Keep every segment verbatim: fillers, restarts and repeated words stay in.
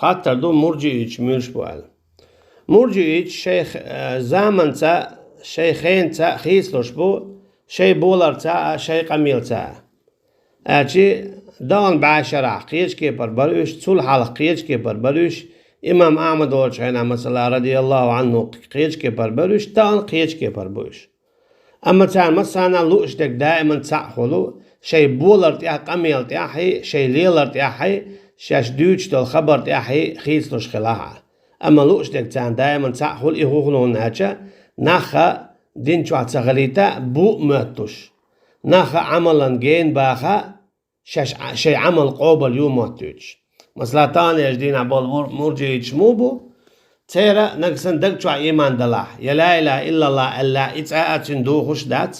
хаттар ду, мурджииташ муьлш бу аьлла. Мурджииташ шайн, э, заманца, шайн хенца хийцалуш бу, шайн боларца а, шайн къамелца а. Аьлча, даханчу бӀаьшерахь кхечу кепара бара уьш, цул хьалха кхечу кепара бара уьш, имам Ахьмад волчу хенахь, масала, радияллаху Ӏанху, кхечу кепара бара уьш, тахана кхечу кепара бу уьш. Амма царна массарна а лууш дерг даиман цхьаъ хуьлу, шайн болар тӀехь, къамел тӀехь, шайн лелар тӀехь, шаьш дуьйцуш долу хабар тӀехь хийцалуш хилахь а. Амма лууш дерг царна даиман цхьаъ хуьлу, и хӀун хилла аьлча, нах а дин чохь ца хилийта а, бу а моьттуш, нах а Ӏамалан гена баха а, шаьш, шайн Ӏамал къобал ю моттуьйтуш. Масала, таханлерчу дийнахь болу мур-, мурджииташ муха бу? Церан нагахь санна даг чохь ийман далахь, я ла илаха иллаллах аьлла, и цкъа а цуьнан духуш дац.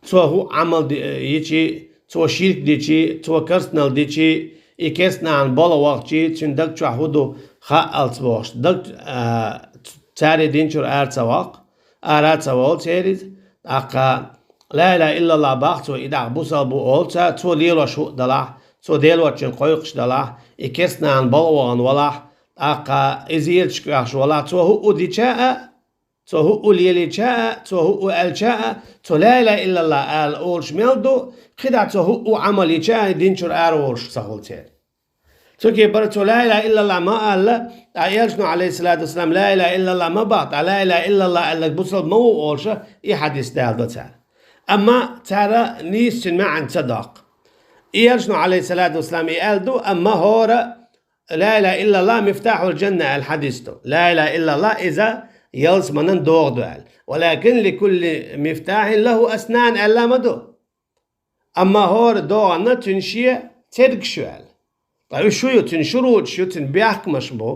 Цо хӀуъа Ӏамал ди-, йичи, цо ширк дичи, цо керстанал дичи, и керстанахьан болу вахчи, цуьнан даг чохь хӀун ду хаалц бохуш, даг, а, цаьрца дин чуьра ара ца ваккха, ара а ца волу церан иза. ТӀаккха ла илаха иллаллах баха цо, и даха бусалба ву олу цо, цо лелош хӀуъа далахь, цо Делочуьнга кхойкхуш далахь, и керстанахьан болу вахана валахь, тӀаккха иза ирча кхоьхьуш валахь, цо хӀуъа дича а, цо хӀуъа лелийча а, цо хӀуъа аьлча а, цо ла илаха иллаллах ала олуш мел ду, кхидӀа цо хӀуъа Ӏамал йича а, дин чуьра ара волуш ца хуьлу церан. Цу кепара цо ла илаха иллаллах ма алла, ткъа элчано, алейхиссалату вассалам, ла илаха иллаллах ма баха, ткъа ла илаха иллаллах аьлларг бусалба ма ву олуша, и хьадис даладо цара. Амма цара нийса цуьнан маьӀна ца доккху. И элчано, алейхиссалату вассалам, и аьлла ду, амма хӀора ла илаха иллаллах мифтахьул джанна аьлла хьадис ду. Ла илаха иллаллах иза ялсаманан догӀа ду аьлла. Валакин ликулли мифтахьин лаху аснан аьлла ма ду. Амма хӀора догӀанна цуьнан шен цергаш ю аьлла. Ткъа уьш шу ю, цуьнан шуруташ ю, цуьнан бехкамаш бу.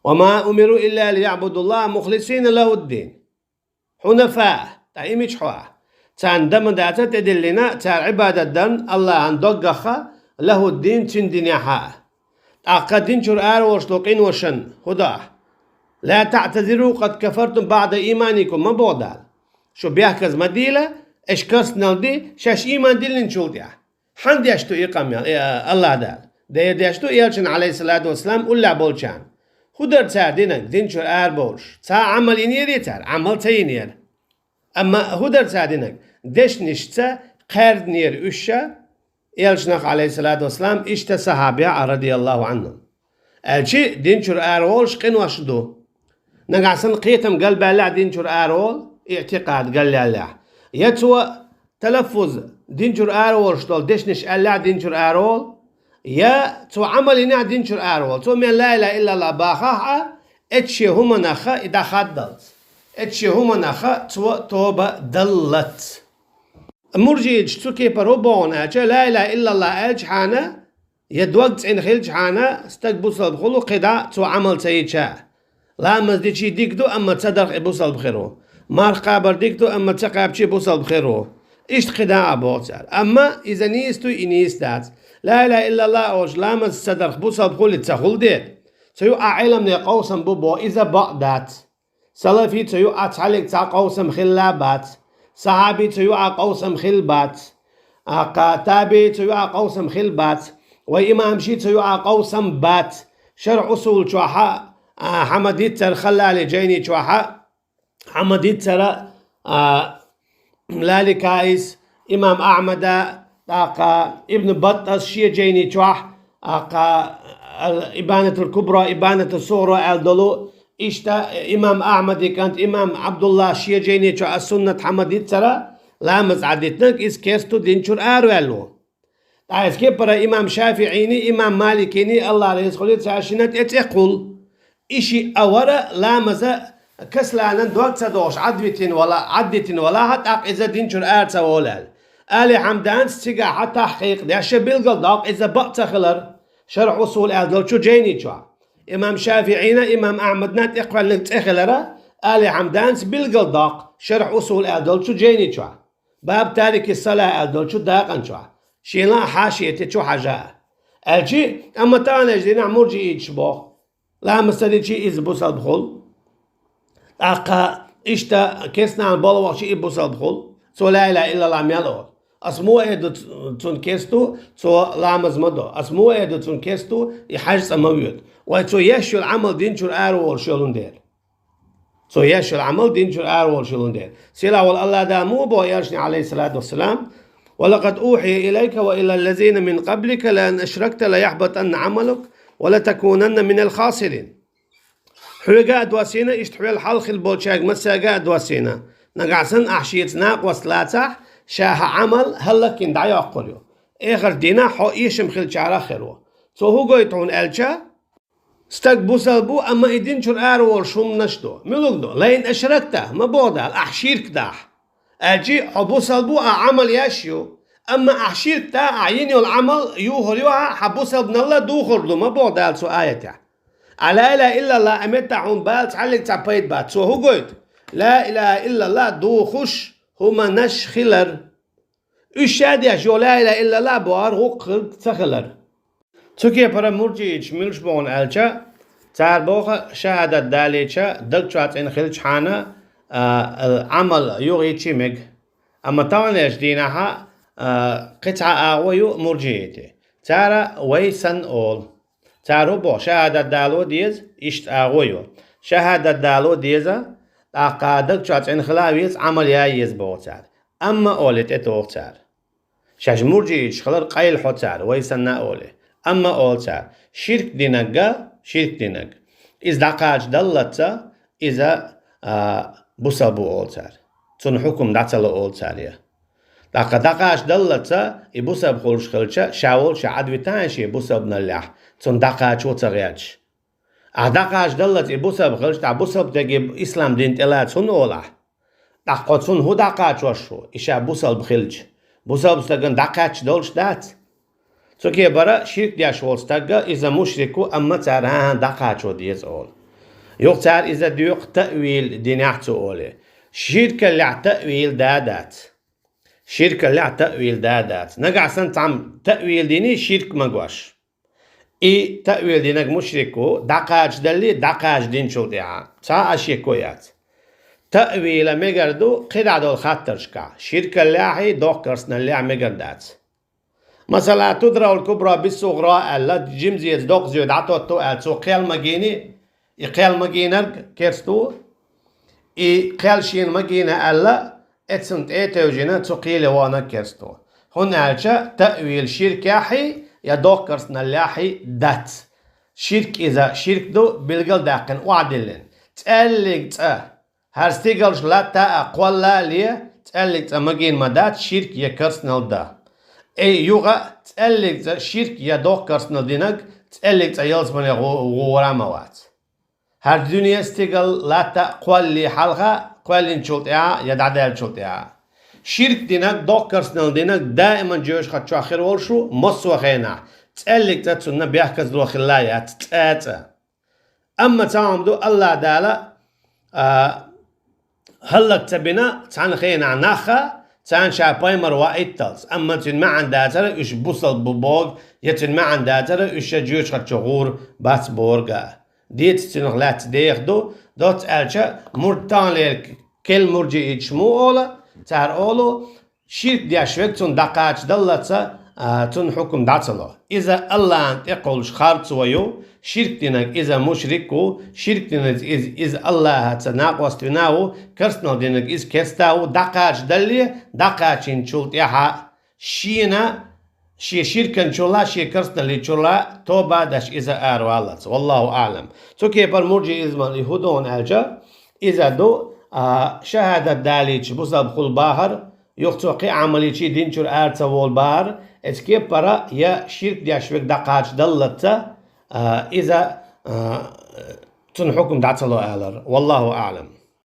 Ва ма умиру илла лияъбудуллаха мухлисина лахуддин. Хьунафа, ткъа и мича хьо? Царна дан ма дац тӀедиллина, цара Ӏибадат дан Аллахьан доггах а, лахуддин, цуьнан динехь а. ТӀаккха дин чуьра ара волуш долу къиношна хӀун до ахь? Ла таътазиру къад кафартум баъда ийманикум ма боху Дала. Шу бехказа ма дийла, аша керстанал ди, шаьш ийман диллинчул тӀаьхьа. Хьан деш ду и къамел, э, Аллах Дала? Дера деш ду, элчана, алейхиссалату вассалам, уллехь болчарна. ХӀун дара цара динарг, дин чуьра ара бовлуш? Цхьа а Ӏамал йинера цара? Ӏамал ца йинера. Амма хӀун дара цара динарг? Дешнашца кхаьрдинера уьш ша, элчанах, алейхиссалату вассалам, иштта сахьабех а, радияллаху Ӏанхум. Аьлчи дин чуьра ара волуш къинош ду. Нагахь санна кхетам галбаьллехь дин чуьра ара волу, иътикъад галъяьллехь. Я цо талаффуз дин чуьра ара волуш долу дешнаш аьллехь дин чуьра ара волу, я цо Ӏамал йинехь дин чуьра ара волу. Цо мел ла илаха иллаллах бахахь а, эцу шен хӀуманах а и дӀахаддалц. Эцу шен хӀуманах а цо тоба даллалц. Мурджииташ цу кепара хӀун боху аьлча, ла илаха иллаллах аьлчахьана, я дог цӀена хилчахьана, стаг бусалба хуьлу кхидӀа цо Ӏамал ца йича а. Ламаз дичи дика ду, амма ца дарх и бусалба хир ву. Марха кхабар дика ду, амма ца кхаьбчи бусалба хир ву. Иштта кхидӀа а боху цара. Амма иза нийса ду, и нийса дац. Ла илаха иллаллах олуш ламаз ца дарх бусалба хуьлий, ца хуьлу дера. Цу юкъахь Ӏеламнехан къовсам бу боху, иза бакъ дац. Салафий цу юкъахь цхьаллиг цхьа къовсам хилла бац. Сахьабий цу юкъахь къовсам хилла бац. ТӀаккха табиий цу юкъахь къовсам хилла бац. Вай имамаший цу юкъахь къовсам бац. Шарх Усул чохь а, а, хьан ма-дийццара, Халлали жайни чохь а, хьан ма-дийццара, а, Лаликаис, имам Ахьмада, тӀаккха Ибн Баттас шен жайни чохь, тӀаккха ал-, Ибанатул Кубра, Ибанатул Сугъра аьлла долу, иштта имам Ахьмади кӀант имам Абдулла шен жайни чохь ас-Суннат хьан ма-дийццара, ламаз Ӏадитинарг иза керста ву, дин чуьра араваьлла ву. ТӀаккха иза кепара имам ШафиӀини, имам Маликини, Аллах реза хуьлийла царна, шина тӀе цӀе кхуллу. И шиъ а вара ламаза касаланан дог ца дохуш, Ӏадвитина вала-, Ӏаддитина валахь а, тӀаккха иза дин чуьра ара ца волу аьлла. Али Хьамданца цигахь тахькъикъ деш а билгалдоккху иза бакъ ца хилар, Шарх Усул аьлла долчу жайни чохь. Имам ШафиӀина, имам Ахьмадна тӀекхоьллинарг цӀе хилара, Али Хьамданца билгалдоккху Шарх Усул аьлла долчу жайни чохь. Баб тарики сала аьлла долчу дакъан чохь. Шена а хьашияти чу хьажа а. Аьлчи, амма таханлерчу дийнахь мурджииташ боху. Ламаз ца дичи иза бусалба хуьлу. ТӀаккха иштта керстанахьан болу вахчи и бусалба хуьлу. Цо ла илаха иллаллах мел олу. Ас мо эр ду цун кесту, цо ламаз ма до. Ас мо эр ду цун кесту, и хьаж цӀа ма воьду. Вай цо еш йолу Ӏамал динчуьра ара волуш йолун дела. Цо еш йолу Ӏамал динчуьра ара волуш йолун дела. Сийлахь волу Аллах Дала муха боху элчане, алейхиссалату вассалам: «Ва лакъад ухия илайка ва илал лазина мин къаблика ла ин ашракта ла яхьбатанна Ӏамалук ва ла такунанна минал хасирин». Хьоьга а доссийна, иштта хьоьл хьалха хилла болчаьрга массаьрга а доссийна. Нагахь санна ахь шеца накъост лацахь, ша хьан Ӏамал хӀаллакйина дӀайоккхур ю. Эхарт дийнахь хьо эшам хиллачарах хир ву. Цо хӀун гойту хьуна аьлча, стаг бусалба ву, амма и динчуьра ара волуш хӀуманаш ду. Муьлуг ду? «Ла ин ашракта», ма боху Дала, ахь ширк дахь. Аьлчи хьо бусалба ву, ахь Ӏамал еш ю. Амма ахь ширк дахь, ахь йина йолу Ӏамал юхур ю хьан, хьан бусалбаналла духур ду, ма боху Дала цу аятехь. Ахь ла илаха иллаллах а меттахь хьуна бала цхьаьллиг цхьа пайда бац. Цо хӀун гойту? Ла илаха иллаллах духуш хӀуманаш хилар. Уьш ша деш йолу ла илаха иллаллах бохар гӀуллакх хилла ца хилар. Цу кепара мурджииташ муьлш боху аьлча, цара боху шахӀадат далийча, даг чохь цӀена хилчхьана, а, Ӏамал юхийчий мега. Амма таханлерчу дийнахьа, а, кхин цхьа агӀо ю мурджиитийн. Цара вай санна олу. Цара хӀун боху, шахӀадат дало деза, иштта агӀо ю. ШахӀадат дало деза, тӀаккха даг чохь цӀена хила а веза, Ӏамал ян а еза боху цара. Амма олий тӀетоху цара. Шаьш мурджииташ хилар къайла хьо цара, вай санна а олий. Амма олу цара, ширк динарг, ширк динарг, иза дӀакхачадаллалца, иза, а, бусалба ву олу цара. Цунна хьукум дӀа ца ло олу цара я. ТӀаккха дӀакхачадаллалца и бусалба хуьлуш хилча, ша волчохь Ӏадвитахьа шен бусалбаналлехь, цунна дӀакхачо ца гӀерташ. Ахь дӀакхачадаллалца и бусалба хилча, тӀаккха бусалба стеге ислам дин тӀелаца хӀунда олу ахь? ТӀаккха хьо цунна хӀун дӀакхачош ву, и ша бусалба хилча? Бусалба стагана дӀакхаьчча долуш дац? Цу кепара ширк деш волу стаг, иза мушрик ву, амма цара хӀан-хӀа дӀакхачо деза олу. Юха цара иза доькъу таъвил динехь цо олий. Ширкаллехь таъвил да а дац. Ширкаллехь таъвил да а дац. Нагахь санна цхьамма таъвил дина ширк ма гош. И таъвил динарг мушрик ву, дӀакхачадаллий, дӀакхачадинчул тӀаьхьа. Цхьа а шеко яц. Таъвила мегар ду кхидӀа долу хаттаршкахь, ширкаллехьий, доккхарсналлехь мегар дац. Масала, тудрал кубра биссугӀра аьлла, жимзеца доккхазоь дӀатотту аьлла, цо кхел ма гийни, и кхел ма гийнарг керста ву, и кхел шена ма гийна аьлла, эцна тӀе а тевжина, цу кхеле ваханарг керста ву. ХӀунда аьлча таъвил ширкехьий я доккхарсналлехьий дац. Ширк иза, ширк ду, билгалдаьккхина охьадиллина. ЦӀеллиг цӀа. ХӀара стигалш латта а, кхолла а ле, цӀеллиг цӀа магийна ма дац, ширк я карснал дан. Эй, юха а цӀеллиг цӀа ширк я доккха карснал динарг, цӀеллиг цӀа ялсамане гӀу-, гӀура а ма вац. ХӀара дуьне, стигал, латта а кхоллале хьалха, кхоьллинчул тӀаьхьа я дӀадаьллачул тӀаьхьа. Ширк динарг, доккха карснал динарг даиман жоьжахати чохь хир волуш ву, массо а хенахь, цӀеллиг цӀа цунна бехказло хилла яц, цӀа цӀа. Амма цхьа хӀума ду, Аллах Дала, а, хӀаллак ца бина цхьана хенахь нахха, царна ша пайхамар ваитталц. Амма цуьнан маьӀна дацара уьш бусалба бу бохург, я цуьнан маьӀна дацара уьш шайн жоьжахати чу гӀур бац бохург а. Дийца цунах лаьцна деха ду, доцца аьлча, мурд таханлера керла мурджииташ муха олу, цара олу, ширк деш верг цунна дӀакхачадаллалца, а, цунна хьукум дӀа ца ло. Иза Аллахьан тӀекхуьлуш харцо ю, ширк динарг иза мушрик ву, ширк динарг иза, иза Аллахьаца накъост вина ву, карснал динарг иза керста ву, дӀакхачадалле, дӀакхачийначул тӀаьхьа шена, шен ширканчул а, шен карсналличул а тоба а деш иза араваллалц. Валлаху аӀлам. Цу кепара мурджиизмал и хӀун ду хьуна аьлча, иза ду, а, шахӀадат далийча бусалба хуьлу бахар, юха цо кхин Ӏамал йича дин чуьра ара ца волу бахар, эцу кепара я ширк деш верг дӀакхачадаллалца, а, иза, а, цунна хьукум дӀа ца ло алар. Валлаху аӀлам.